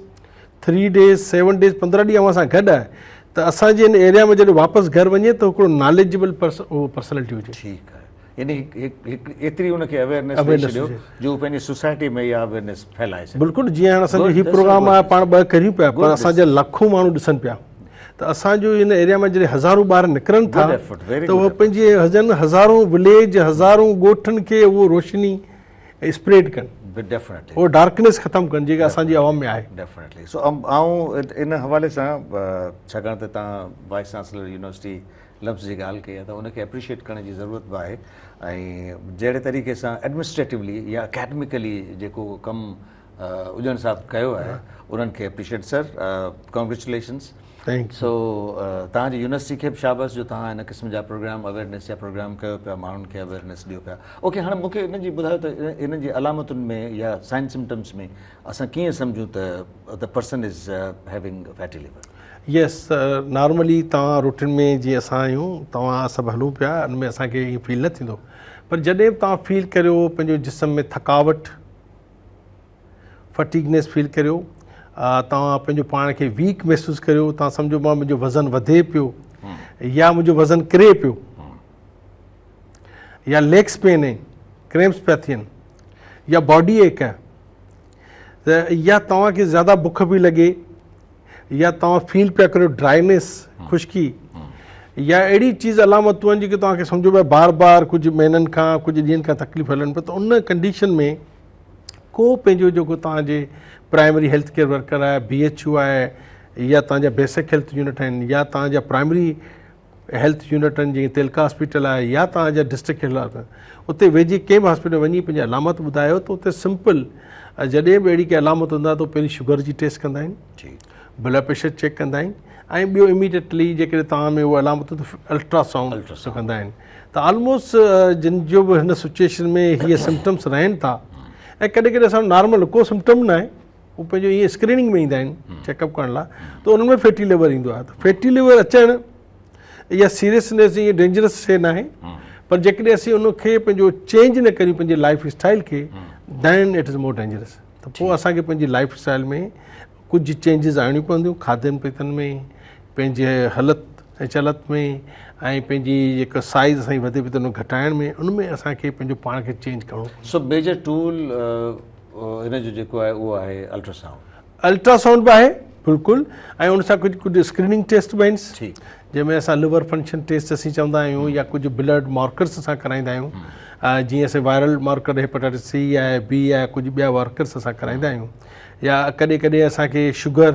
3 ڊيز 7 ڊيز 15 ڏينهن اوهان سان گڏ آهي ته اسان جي هن ايريا ۾ جڏهن واپس گهر وڃي ته هڪڙو ناليجبل اهو پرسنالٽي هجي. ٺيڪ آهي يعني هڪ ايتري ان کي اويئرنيس ڏئي ڇڏيو جو هو پنهنجي سوسائٽي ۾ اها اويئرنيس ڦهلائي سگهي. بلڪل جيئن هاڻ اسان جو هي پروگرام آهي پاڻ ٻه ڪريون پيا پر اسان جا لکون ماڻهو ڏسن پيا ته اسان جو هن ايريا مان جڏهن هزارون ٻار نڪرن ٿا ته اهي پنهنجي هجن هزارون وليج هزارون ڳوٺن کي اهو روشني اسپريڊ ڪن ڊيفينيٽلي اهو ڊارڪنيس ختم ڪن جيڪا اسان جي عوام ۾ آهي. ڊيفينيٽلي سو آئون ان حوالي سان ڇاڪاڻ ته توهان وائس چانسلر يونيورسٽي لفظ جي ڳالهه ڪئي آهي ته ان کي اپريشيئيٽ ڪرڻ جي ضرورت به آهي ۽ جهڙي طريقي سان ايڊمنسٽريٽولي يا اڪيڊمڪلي جيڪو ڪم اڄڻ صاحب ڪيو آهي انهن کي اپريشيئيٽ سر ڪانگريچوليشنس سو توهان جي يونيورسٽي کي به شابس جو توهان ان قسم جا پروگرام اويئرنيس جا پروگرام ڪيو پيا ماڻهن کي اويئرنيس ڏيو پيا اوڪي هاڻي مون کي انهن جي ٻڌايو ته انهن جي علامتن ۾ يا سائن سمپٽمس ۾ اسان ڪيئن سمجهون ته the person is having fatty liver. Yes normally توهان روٽين ۾ جيئن اسان آهيون توهان سڀ هلون پيا ان ۾ اسان کي ائين فيل نه ٿيندو پر جڏهن به توهان فيل ڪريو پنهنجو جسم ۾ ٿڪاوٽ فٽيگنيس فيل ڪريو توهان پنهنجو پاڻ کي ويڪ محسوس ڪريو توهان سمجهو مان منهنجو وزن وڌي پيو يا منهنجو وزن ڪري پيو يا ليگس پين آهن ڪريمپس پيا ٿين يا باڊي ايڪ آهي ته يا توهان کي زياده بک پئي لڳي يا توهان فيل پيا ڪريو ڊرائنيس خشڪي يا اهڙي چيز علامتون آهن جيڪي توهان کي سمجهو پيا بار بار ڪجهه مهينن کان ڪجهه ڏينهن کان تڪليف هلن پيا ته ان ڪنڊيشن ۾ ڪو پنهنجو جيڪو توهان جي پرائمري هيلٿ ڪيئر ورڪر آهي بي ايڇ يو آهي يا توهان جا بيسڪ هيلٿ يونٽ آهن يا توهان جا پرائمري هيلٿ يونٽن جيئن تعلقه هاسپيٽل آهي يا توهان جا ڊسٽرڪٽ هيلٿ هاسپيٽل اتي ويجهي ڪنهن به هاسپيٽل وڃي پنهنجي علامت ٻڌايو ته اتي سمپل جڏهن به اهڙي ڪا علامت هوندا ته پهرين شگر جي ٽيسٽ ڪندا آهن بلڊ پريشر چيڪ ڪندا آهن ۽ ٻيو اميڊيٽلي جيڪڏهن توهان ۾ اهو علامت ته الٽرا سائونڊ ڪندا آهن ته آلموسٽ جن جو به هن سچويشن ۾ هي سمپٽمس رهن ٿا ۽ ڪڏهن ڪڏهن اسان نارمل ڪو سمپٽم نه آهي هو پنهنجو ائين اسڪريننگ ۾ ايندا آهن چيڪ اپ ڪرڻ لاء ته انهن ۾ فيٽي ليور ايندو آهي ته فيٽي ليور اچڻ يا سيريسنيس ائين ڊينجرس شي ناهي پر جيڪڏهن اسين ان کي پنهنجو چينج نه ڪريون پنهنجي لائف اسٽائل کي then it is more dangerous ته پوء اسان کي پنهنجي لائف اسٽائل ۾ ڪجهه چينجز آڻڻيون پونديون کاڌن پيتن ۾ پنهنجي هلت ۽ چلت ۾ ۽ پنهنجي جيڪا سائز اسان جي وڌي پئي ته ان گهٽائڻ ۾ ان ۾ اسان کي پنهنجو پاڻ کي چينج ڪرڻو پوندو. سو ميجر ٽول ان جو جيڪو آهي اهو آهي الٽرا سائونڊ. الٽرا سائونڊ به آهي بلڪل ۽ ان سان ڪجهه ڪجهه اسڪريننگ ٽيسٽ به آهن جنهن ۾ اسان ليور فنڪشن ٽيسٽ اسين چوندا آهيون يا ڪجهه بلڊ مارڪرس اسان ڪرائيندا آهيون جيئن اسين وائرل مارڪر هيپاٽائٽس سي آهي بي آهي ڪجهه ٻيا مارڪرس اسان ڪرائيندا آهيون يا ڪڏهن ڪڏهن اسان کي شگر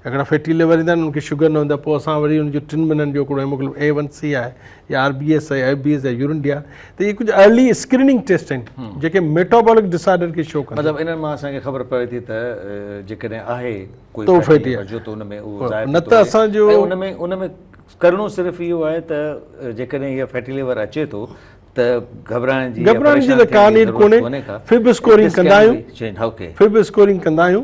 هڪڙا فيٽي ليور ايندا آهن انهن کي شگر نه هوندي آهي پوء اسان وري ان جو ٽن مهينن جو هڪڙو هيموگلوبن اي ون سي آهي يا آر بي ايس آهي ايف بي ايس آهي يورين ڊي آهي ته اهي ڪجهه ارلي اسڪريننگ ٽيسٽ آهن جيڪي ميٽابولڪ ڊس آرڊر کي شو ڪن مطلب انهن مان اسان کي خبر پوي ٿي ته جيڪڏهن آهي ڪوئي فيٽي ليور جو ته ان ۾ اهو ظاهر نه ته اسان جو ان ۾ ان ۾ ڪرڻو صرف اهو آهي ته جيڪڏهن اها فيٽي ليور اچي ٿو ته گهٻرائڻ جي گهٻرائڻ جي ته ڪا نيڊ ڪونهي فب اسڪورنگ ڪندا آهيون فب اسڪورنگ ڪندا آهيون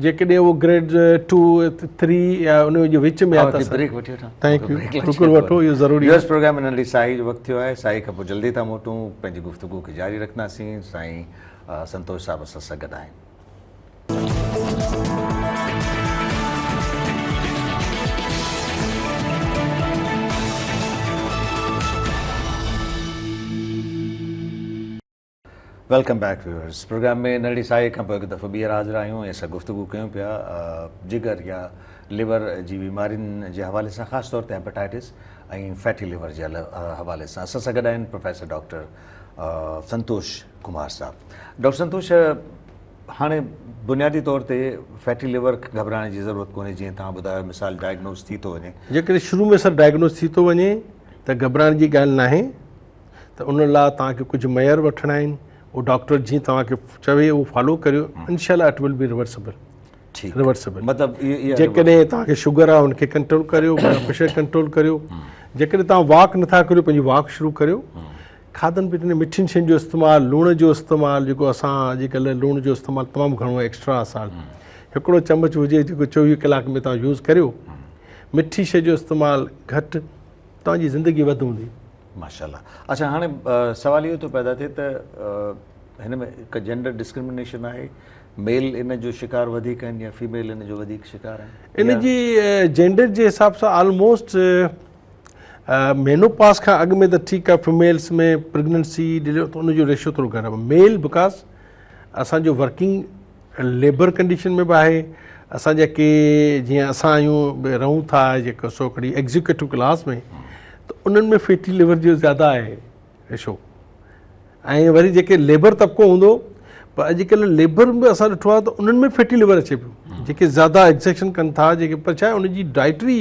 جيڪڏهن اهو گريڊ 2 3 يا ان جي وچ ۾ آهي ته بريڪ وٺي وٺان thank you بلڪل وٺو اهو ضروري آهي پروگرام ۾ ننڍڙي ساهي جو وقت ٿيو آهي ساهي کان پوء جلدي ٿا موٽون پنهنجي گفتگو کي جاري رکنداسين سائين سنتوش صاحب اسان سان گڏ آهن. Welcome back viewers programme ۾ ننڍڙي ساهي کان پوء هڪ دفعو ٻيهر حاضر آهيون ۽ اسان گفتگو ڪيون پيا جگر يا ليور جي بيمارين جي حوالي سان خاص طور تي هيپاٽائٽس ۽ فيٽي ليور جي حوالي سان اسان سان گڏ آهن پروفيسر ڊاڪٽر سنتوش ڪمار صاحب ڊاڪٽر سنتوش هاڻي بنيادي طور تي فيٽي ليور گهٻرائڻ جي ضرورت ڪونهي جيئن توهان ٻڌايو مثال ڊائگنوز ٿي ٿو وڃي. جيڪڏهن شروع ۾ سر ڊائگنوز ٿي ٿو وڃي ته گهٻرائڻ جي ڳالهه ناهي ته ان لاء توهان کي ڪجهه ميئر وٺڻا آهن اهو ڊاڪٽر جيئن توهان کي چوي اهو فالو ڪريو انشاء الله it will be reversible reversible مطلب جيڪڏهن توهان کي شگر آهي ان کي ڪنٽرول ڪريو بلڊ پريشر ڪنٽرول ڪريو جيڪڏهن توهان واڪ نٿا ڪريو پنهنجي واڪ شروع ڪريو کاڌن پيتن ۾ مٺين شين جو استعمال، لوڻ جو استعمال جيڪو اسان اڄڪلهه لوڻ جو استعمال تمام گهڻو آهي ايڪسٽرا سالٽ هڪڙو چمچ هجي جيڪو 24 ڪلاڪ ۾ توهان يوز ڪريو مٺي شي جو استعمال گهٽ توهان جي زندگي وڌ هوندي. ماشاءالله اڇا هاڻي سوال اهو ٿو پيدا ٿئي ته هن ۾ هڪ جينڊر ڊسڪرمنيشن آهي ميل ان جو شڪار وڌيڪ آهن يا فيميل ان جو وڌيڪ شڪار آهن؟ ان جي جينڊر جي حساب سان آلموسٽ مينوپاز کان اڳ ۾ ته ٺيڪ آهي فيميلز ۾ پريگننسي ڊليوري ته ان جو ريشو ٿورو گهٽ آهي ميل because اسان جو ورڪنگ ليبر ڪنڊيشن ۾ به آهي اسان جا ڪي جيئن اسان آهيون رهون ٿا جيڪو سو هڪڙي ايگزيڪيوٽو ڪلاس ۾ ته انهن ۾ فيٽي ليور جو زياده آهي ريشو ۽ وري جيڪي ليبر طبقو هوندو پر اڄڪلهه ليبر به اسان ڏٺو آهي ته انهن ۾ فيٽي ليور اچي پيو جيڪي زياده ايگزيڪشن ڪن ٿا جيڪي پر ڇا ان جي ڊائٽري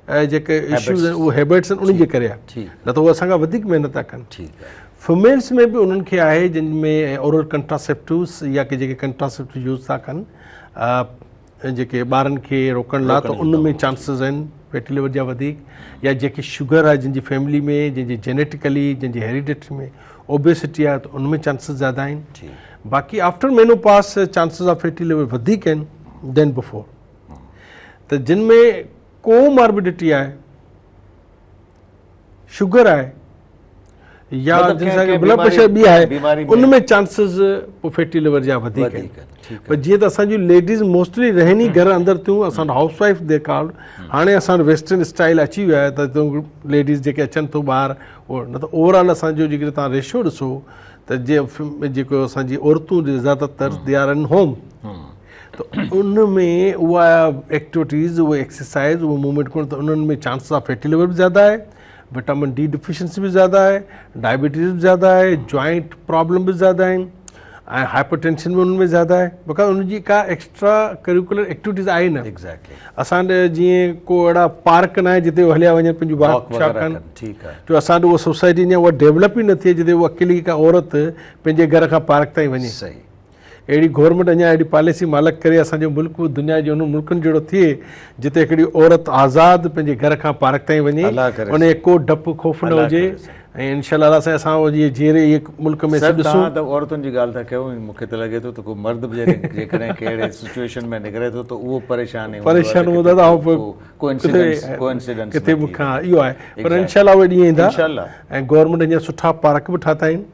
جيڪي اشوز آهن اهي هيبٽس آهن انهن جي ڪري آهي نه ته اهي اسان کان وڌيڪ محنت ٿا ڪن. فيميلز ۾ به انهن کي آهي جن ۾ اورل ڪنٽراسيپٽوز يا ڪي جيڪي ڪنٽراسيپٽو يوز ٿا ڪن جيڪي ٻارن کي روڪڻ لاء ته ان ۾ چانسز آهن فيٽي ليور جا وڌيڪ يا جيڪي شگر آهي جن جي فيملي ۾ جن جي جينيٽيڪلي جن جي هيريڊيٽري ۾ اوبيسٽي آهي ته ان ۾ چانسز زياده آهن باقي after menopause chances of fatty liver وڌيڪ آهن دين بفور ته جن ۾ ڪو ماربڊٽي آهي شگر آهي يا جن سان بلڊ پريشر به آهي ان ۾ چانسز پوء فيٽي ليور جا وڌيڪ آهن پر جيئن ته اسان جون ليڊيز موسٽلي رهن ئي گهر اندر ٿيون اسان وٽ هائوس وائف the called هاڻي اسان وٽ ويسٽرن اسٽائل اچي ويو آهي ته ليڊيز جيڪي اچن ٿو ٻاهر نه ته اوور آل اسان جو جيڪڏهن توهان ريشو ڏسو ته جيڪو اسان جي عورتون زياده تر they are in home ته ان ۾ اها ايڪٽيوٽيز اهي ايڪسرسائز اهو موومينٽ ڪونه ته انهن ۾ چانسز آف فيٽي ليور به زياده آهي وٽامن ڊي ڊفيشنسي به زياده آهي ڊائبيٽيز به زياده آهي جوائنٽ پرابلم به زياده آهن ۽ هائپر ٽينشن به انهن ۾ زياده آهي because ان جي ڪا ايڪسٽرا ڪريڪولر ايڪٽيوٽيز آهي نه ايگزيڪٽلي اسان ڏي جيئن ڪو اهڙا پارڪ نه آهي جتي هليا وڃن پنهنجو واڪ شاڪ ڪن جو اسان وٽ اها سوسائٽي اڃا اها ڊيولپ ئي نه ٿي جتي اها اڪيلي ڪا عورت پنهنجي گهر کان پارڪ تائين وڃي صحيح اهڙي گورنمينٽ اڃا اهڙي پاليسي مالڪ ڪري اسان جو ملڪ به دنيا جي انهن ملڪن جهڙو ٿئي جتي هڪڙي عورت آزاد پنهنجي گهر کان پارڪ تائين وڃي ان کي ڪو ڊپ خوف نه هجي ۽ انشاء الله سائين اسان جي جيئري اهي ملڪ ۾ سر توهان ته عورتن جي ڳالهه ٿا ڪيو مون کي ته لڳي ٿو ته ڪو مرد به جيڪڏهن ڪهڙي سچويشن ۾ نڪري ٿو ته اهو پريشان ئي پريشان هوندو آهي ته ڪو انسيڊنس ڪو انسيڊنس ڪٿي مون کان اهو آهي پر انشاء الله اهي ڏينهن ايندا ۽ گورنمينٽ اڃا سٺا پارڪ به ٺاتا آهن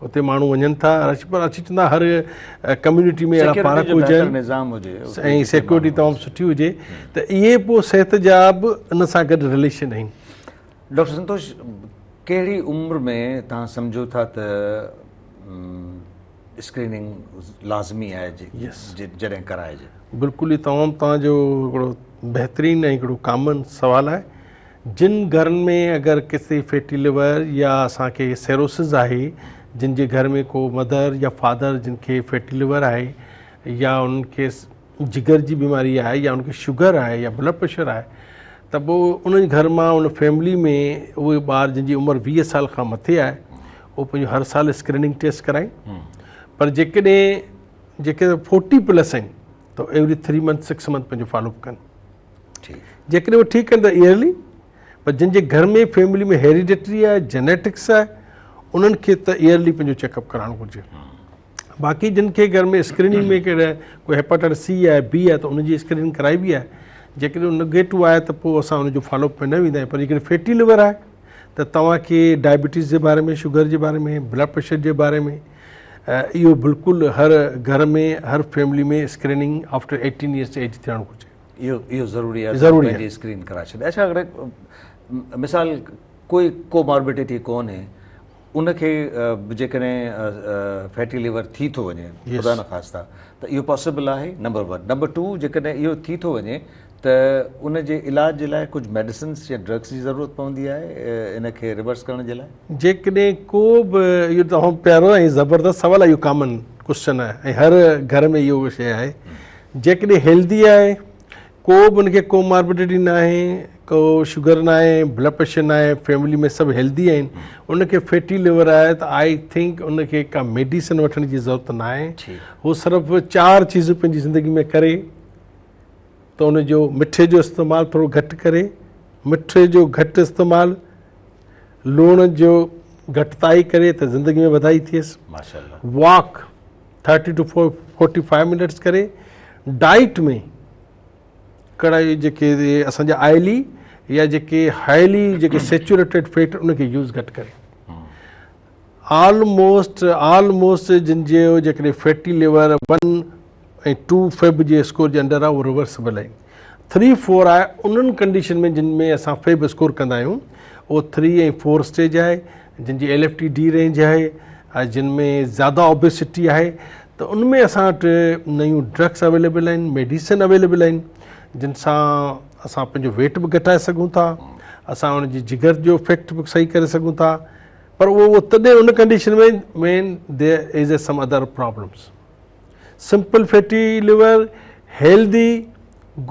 اتي ماڻهو وڃن ٿا رش پر اسين چوندا هر ڪميونٽي ۾ اهڙا پارڪ هجن نظام هجي ۽ سيڪيورٽي تمام سٺي هجي ته اهي پوء صحت جا به ان سان گڏ رليشن آهن. ڊاڪٽر سنتوش ڪهڙي عمر ۾ توهان سمجهو ٿا ته اسڪريننگ لازمي آهي جڏهن ڪرائجي؟ بلڪل هي تمام توهان جو هڪڙو بهترين ۽ هڪڙو ڪامن سوال آهي. جن گهرن ۾ اگر ڪسي فيٽي ليور يا اسان کي سيروسز آهي جن جي گهر ۾ ڪو مدر يا فادر جن کي فيٽي ليور آهي يا انهن کي جگر جي بيماري آهي يا انهن کي شگر آهي يا بلڊ پريشر آهي ته پوء انهن گهر مان ان فيملي ۾ اهي ٻار جن جي عمر 20 سال کان مٿي آهي اهو پنهنجو هر سال اسڪريننگ ٽيسٽ ڪرائين پر جيڪڏهن جيڪي 40 پلس آهن ته ايوري 3 منٿ 6 منٿ پنهنجو فالو اپ ڪن. جيڪڏهن اهو ٺيڪ آهن ته ايئرلي پر جن جي گهر ۾ فيملي ۾ هيريڊيٽري آهي جينيٽڪس آهي انهن کي ته ايئرلي پنهنجو چيڪ اپ ڪرائڻ گهرجي باقي جن کي گهر ۾ اسڪريننگ ۾ ڪهڙا ڪوئي هيپاٽائٽس سي آهي بي آهي ته ان جي اسڪريننگ ڪرائبي آهي جيڪڏهن نگيٽو آهي ته پوء اسان ان جو فالو اپ ۾ نه ويندا آهيون پر جيڪڏهن فيٽي ليور آهي ته توهان کي ڊائبٽيز جي باري ۾ شگر جي باري ۾ بلڊ پريشر جي باري ۾ اهو بلڪل هر گهر ۾ هر family ۾ screening after 18 years age ٿيڻ گهرجي. اهو اهو ضروري آهي ته پنهنجي اسڪرين ڪرائي ڇڏي. اڇا اگر مثال ڪوئي ڪو ماربڊٽي ڪونهي ان کي جيڪڏهن فيٽي ليور ٿي ٿو وڃي خدا نخواسته ته اهو پاسيبل آهي نمبر 1 نمبر 2 جيڪڏهن اهو ٿي ٿو وڃي ته ان جي علاج جي لاء ڪجهه ميڊيسنس يا ڊرگس جي ضرورت پوندي آهي ان کي ريورس ڪرڻ جي لاء؟ جيڪڏهن ڪو به اهو تمام پيارو ۽ زبردست سوال آهي اهو ڪامن ڪوسچن آهي ۽ هر گهر ۾ اهو شيء آهي جيڪڏهن هيلدي آهي ڪو به ان کي ڪو ماربڊٽي ناهي ڪو شگر ناهي بلڊ پريشر ناهي فيملي ۾ سڀ هيلدي آهن ان کي فيٽي ليور آهي ته I think ان کي ڪا ميڊيسن وٺڻ جي ضرورت ناهي هو صرف چار چيزون پنهنجي زندگي ۾ ڪري ته ان جو مٺي جو استعمال ٿورو گهٽ ڪري، مٺي جو گهٽ استعمال، لوڻ جو گهٽتائي ڪري ته زندگي ۾ وڌائي ٿئيس. واڪ 30 ٽو 45 منٽس ڪري، ڊائيٽ ۾ ڪڙا جيڪي اسان جا آئلي يا جيڪي هائلي جيڪي سيچوريٽيڊ فيٽ ان کي يوز گهٽ ڪري. آلموسٽ آلموسٽ جن جو جيڪڏهن فيٽي ليور 1 ۽ 2 فيب جي اسڪور جي انڊر آهي اهو ريورسبل آهن 3 4 آهي انهن ڪنڊيشن ۾ جن ۾ اسان فيب اسڪور ڪندا آهيون اهو 3 ۽ 4 اسٽيج آهي جن جي L F T D range آهي ۽ جن ۾ زياده اوبيسٽي آهي ته ان ۾ اسان وٽ نيون ڊرگس اويليبل آهن ميڊيسن اويليبل آهن جن سان اسان پنهنجو ويٽ به گهٽائي سگهون ٿا اسان ان جي جگر جو افيڪٽ به صحيح ڪري سگهون ٿا پر اهو تڏهن ان condition ۾ when there is a some other problems simple fatty liver healthy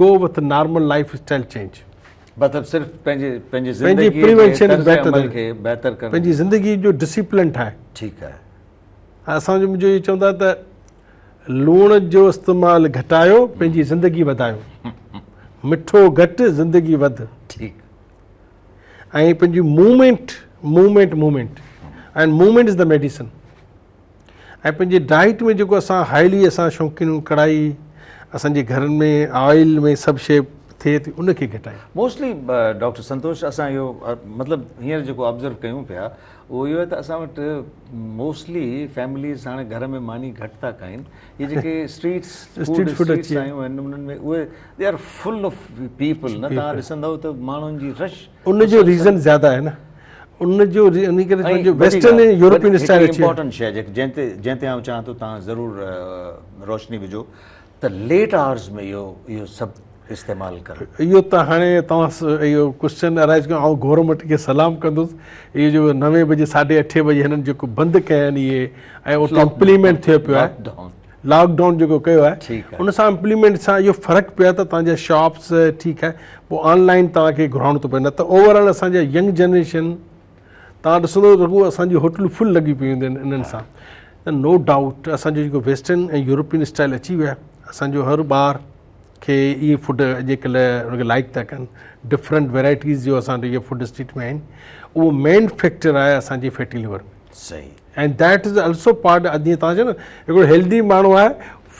go with normal lifestyle change. مطلب صرف پنهنجي پنهنجي زندگي جي طرز عمل کي بهتر ڪرڻ، پنهنجي زندگي جو ڊسيپلن ٺاهي. ٺيڪ آهي. اسان جو منهنجو اهو چوندا ته لوڻ جو استعمال گهٽايو پنهنجي زندگي وڌايو، مٺو گهٽ زندگي وڌ. ٺيڪ. ۽ پنهنجي movement movement movement ۽ movement is the medicine. ۽ پنهنجي ڊائيٽ ۾ جيڪو اسان هائلي اسان شوقين آهيون ڪڙائي اسان جي گهرن ۾ آئل ۾ سڀ شيء ٿئي ٿي ان کي گهٽايون. موسٽلي ڊاڪٽر سنتوش اسان اهو مطلب هينئر جيڪو آبزرو ڪيون پيا اهو اهو آهي ته اسان وٽ موسٽلي فيمليز هاڻي گهر ۾ ماني گهٽ ٿا کائين هي جيڪي اسٽريٽس فوڊ اسٽريٽس آيون آهن انهن ۾ اهي they are full of people نه توهان ڏسندؤ ته ماڻهن جي رش ان جو ريزن زياده آهي نه ان جو ان ڪري جو ويسٽرن ۽ يورپين اسٽائل اچي امپورٽنٽ شيء جيڪي جنهن تي جنهن تي آئون چاهان ٿو توهان ضرور روشني وجهو ته ليٽ آورز ۾ اهو اهو سڀ استعمال ڪرڻ. اهو ته هاڻي توهان اهو ڪوسچن ارائيز ڪيو آئون گورنمينٽ کي سلام ڪندس اهو جو نوين بجي ساڍي اٺين بجي هنن جيڪو بند ڪيا آهن اهي ۽ اتي امپليمينٽ ٿيو پيو آهي لاڪ ڊائون جيڪو ڪيو آهي ان سان امپليمينٽ سان اهو فرق پيو آهي ته توهان جا شاپس ٺيڪ آهي پوء آن لائن توهان کي گهرائڻو ٿو پئي نه ته اوور آل اسان جا ينگ جنريشن توهان ڏسندو رڳو اسان جون هوٽلون فل لڳيون پيون هونديون آهن انهن سان ته نو ڊائوٽ اسان جو جيڪو ويسٽرن ۽ يورپين اسٽائل اچي ويو آهي اسان جو هر ٻار کي اهي فوڊ اڄڪلهه ان کي لائڪ ٿا ڪن ڊفرنٽ ويرائٽيز جو اسان وٽ اهي فوڊ اسٽريٽ ۾ آهن اهو مين فيڪٽر آهي اسان جي فيٽي ليور ۾ صحيح ۽ that is also part جيئن توهان چيو نه هڪڙو هيلدي ماڻهو آهي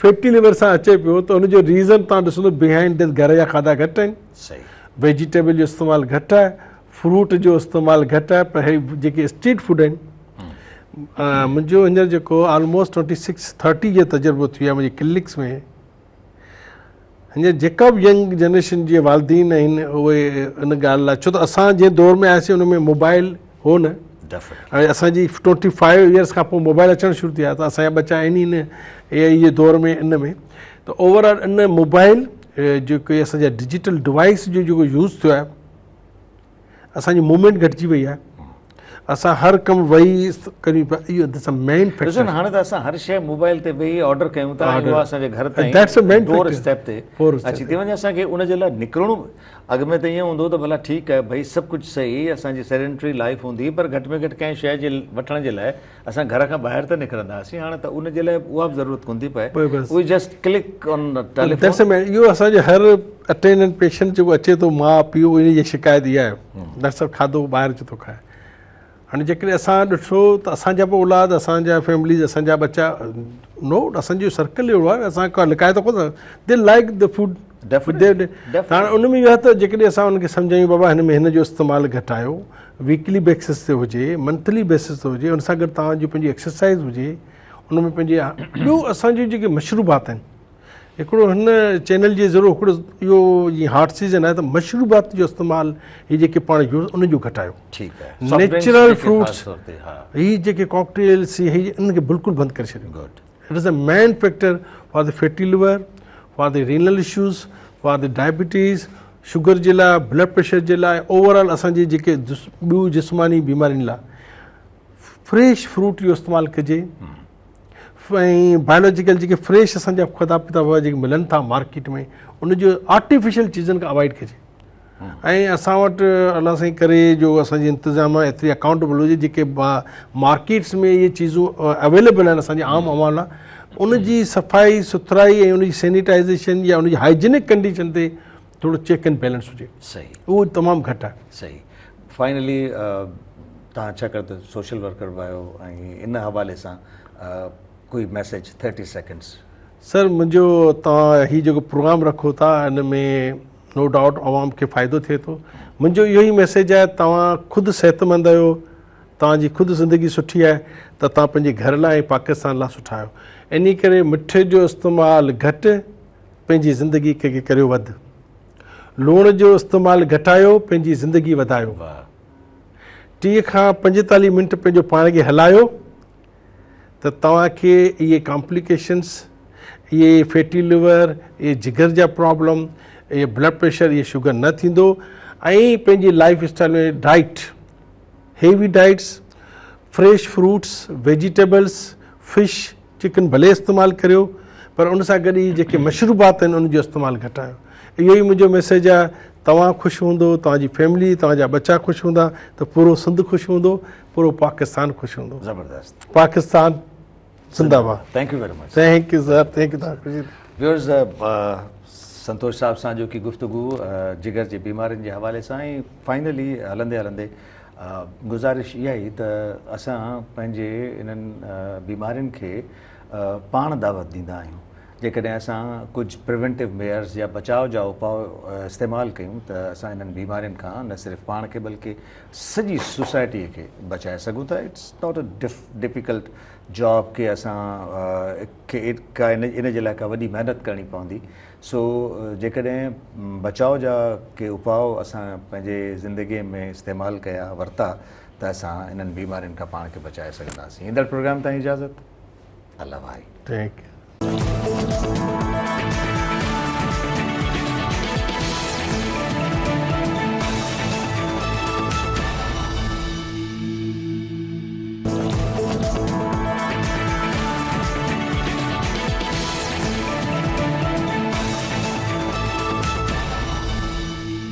فيٽي ليور سان اچي پيو ته ان جو ريزن توهان ڏسندو بيهائنڊ دس گهر جا کاڌا گهٽ آهن صحيح ويجيٽيبل جو استعمال گهٽ آهي فروٽ جو استعمال گهٽ آهي پر هي جيڪي اسٽريٽ فوڊ آهن منهنجو هينئر جيڪو آلموسٽ 26 30 جو تجربو ٿي ويو آهي منهنجي ڪلينڪس ۾ هينئر جيڪا به ينگ جنريشن جي والدين آهن اهي ان ڳالهه لاء ڇو ته اسان جنهن دور ۾ آياسين ان ۾ موبائل هو نه ۽ اسان جي 25 ايئرس کان پوء موبائل اچڻ شروع ٿيا ته اسان جا ٻچا آهن ئي نه اي آئي جي دور ۾ ان ۾ ته اوور آل ان موبائل جيڪي اسان جا ڊجيٽل ڊوائس جو جيڪو يوز ٿيو آهي اسان جي موومينٽ گهٽجي وئي آهي اسان هر ڪم ويهي ڪريون پيا اهو that's a مين فيڪٽر ڏسو نه هاڻي ته اسان هر شيء موبائل تي ويهي آرڊر ڪيون ٿا ۽ اها اسان جي گهر تائين ڊور اسٽيپ تي اچي ٿي وڃي اسان کي ان جي لاء نڪرڻو اڳ ۾ ته ائين هوندو ته ڀلا ٺيڪ آهي ڀئي سڀ ڪجهه صحيح اسان جي سيڊنٽري لائف هوندي پر گهٽ ۾ گهٽ ڪنهن شيء جي وٺڻ جي لاء اسان گهر کان ٻاهر ته نڪرندا هئاسين هاڻي ته ان جي لاء اها به ضرورت ڪونه ٿي پئي we just click on telephone. That's main اهو اسان جو هر اٽينڊنٽ پيشنٽ جيڪو اچي ٿو ماء پيء ان جي شڪايت اها آهي ڊاڪٽر صاحب کاڌو ٻاهر اچي ٿو کائي هاڻي جيڪڏهن اسان ڏٺو ته اسان جا به اولاد اسان جا فيمليز اسان جا ٻچا نو اسان جو سرڪل اهڙو آهي اسان ڪا لڪائي ته ڪونه the like the food هاڻي ان ۾ اهو آهي ته جيڪڏهن اسان ان کي سمجهايون بابا هن ۾ هن جو استعمال گهٽايو ويڪلي بيسس تي هجي منٿلي بيسس تي هجي ان سان گڏ توهان جي پنهنجي ايڪسرسائز هجي ان ۾ پنهنجي ٻيو اسان جون جيڪي مشروبات آهن هڪڙو هن چينل جي ضرور هڪڙو اهو جيئن هاٽ سيزن آهي ته مشروبات جو استعمال هي جيڪي پاڻ يوز ان جو گهٽايو ٺيڪ آهي نيچرل فروٽس هي جيڪي ڪاڪٽيلس هي ان کي بلڪل بند ڪري ڇڏيو good It is a main factor for the fatty liver, for the renal issues, for the diabetes, sugar جي لاء بلڊ پريشر جي لاء اوور آل اسان جي جيڪي ٻيون جسماني بيمارين لاء فريش فروٽ جو استعمال ڪجي ۽ بايولوجيڪل جيڪي فريش اسان جا کاڌا پيتا جيڪي ملن ٿا مارڪيٽ ۾ ان جو آرٽيفيشل چيزن کان اوائڊ ڪجي ۽ اسان وٽ الله سائين ڪري جو اسان جي انتظاميا ايتري اڪائونٽيبل هجي جيڪي مارڪيٽس ۾ اهي چيزون اويليبل آهن اسان جي عام عوام لاء ان جي صفائي سٿرائي ۽ ان جي سينيٽائزيشن يا ان جي هائجينڪ ڪنڊيشن تي ٿورو چيڪ اينڊ بيلنس هجي صحيح اهو تمام گهٽ آهي. صحيح فائنلي توهان ڇا ڪري ته سوشل ورڪر به آهيو ۽ ان حوالي سان ڪوئي ميسيج 30 سيڪنڊس. سر منهنجو توهان هي جيڪو پروگرام رکو ٿا ان ۾ نو ڊائوٽ عوام کي فائدو ٿئي ٿو منهنجو اهو ئي ميسيج آهي توهان خود صحتمند آهيو توهان جي خود زندگي سٺي آهي ته توهان پنهنجي گهر لاء ۽ پاڪستان لاء سٺا آهيو انهي ڪري مٺي جو استعمال گهٽ پنهنجي زندگي کي ڪريو وڌ لوڻ جو استعمال گهٽايو پنهنجي زندگي وڌايو 30 کان 45 منٽ پنهنجو پاڻ کي هلايو ته توهان کي اهي ڪامپليڪيشنس، اهي فيٽي ليور، اهي جگر جا پرابلم، اهي بلڊ پريشر، اهي شگر نه ٿيندو ۽ پنهنجي life style ۾ diet, heavy diets, fresh fruits, vegetables, fish, chicken ڀلي استعمال ڪريو پر ان سان گڏ اهي جيڪي مشروبات آهن ان جو استعمال گهٽايو. اهو ئي منهنجو ميسيج آهي. توهان خوش هوندو، توهان جي فيملي، توهان جا ٻچا خوش هوندا ته پورو سنڌ خوش هوندو، پورو پاڪستان خوش هوندو. زبردست. پاڪستان زنده باد. Thank you very much. Thank you sir, thank you توهان خوشي. ويورز سنتوش صاحب سان جو ڪي گفتگو جگر جي بيمارين جي حوالي سان ۽ فائنلي هلندي هلندي گذارش اها ئي ته اسان پنهنجي انهن بيمارين کي پاڻ دعوت ڏيندا آهيون جيڪڏهن اسان ڪجهه پريونٽو ميئرز يا بچاء جا اپاء استعمال ڪيون ته اسان انهن بيمارين کان نه صرف پاڻ کي بلڪه سڄي سوسائٽي کي بچائي سگهون ٿا. It's not a difficult job ڪي اسان کي ڪا ان جي لاء ڪا وڏي محنت ڪرڻي پوندي. سو جيڪڏهن بچاء جا ڪي اپاء اسان پنهنجي زندگي ۾ استعمال ڪيا ورتا ته اسان انهن بيمارين کان پاڻ کي بچائي سگهنداسين. ايندڙ پروگرام تائين اجازت. الله ڀائي. Thank you.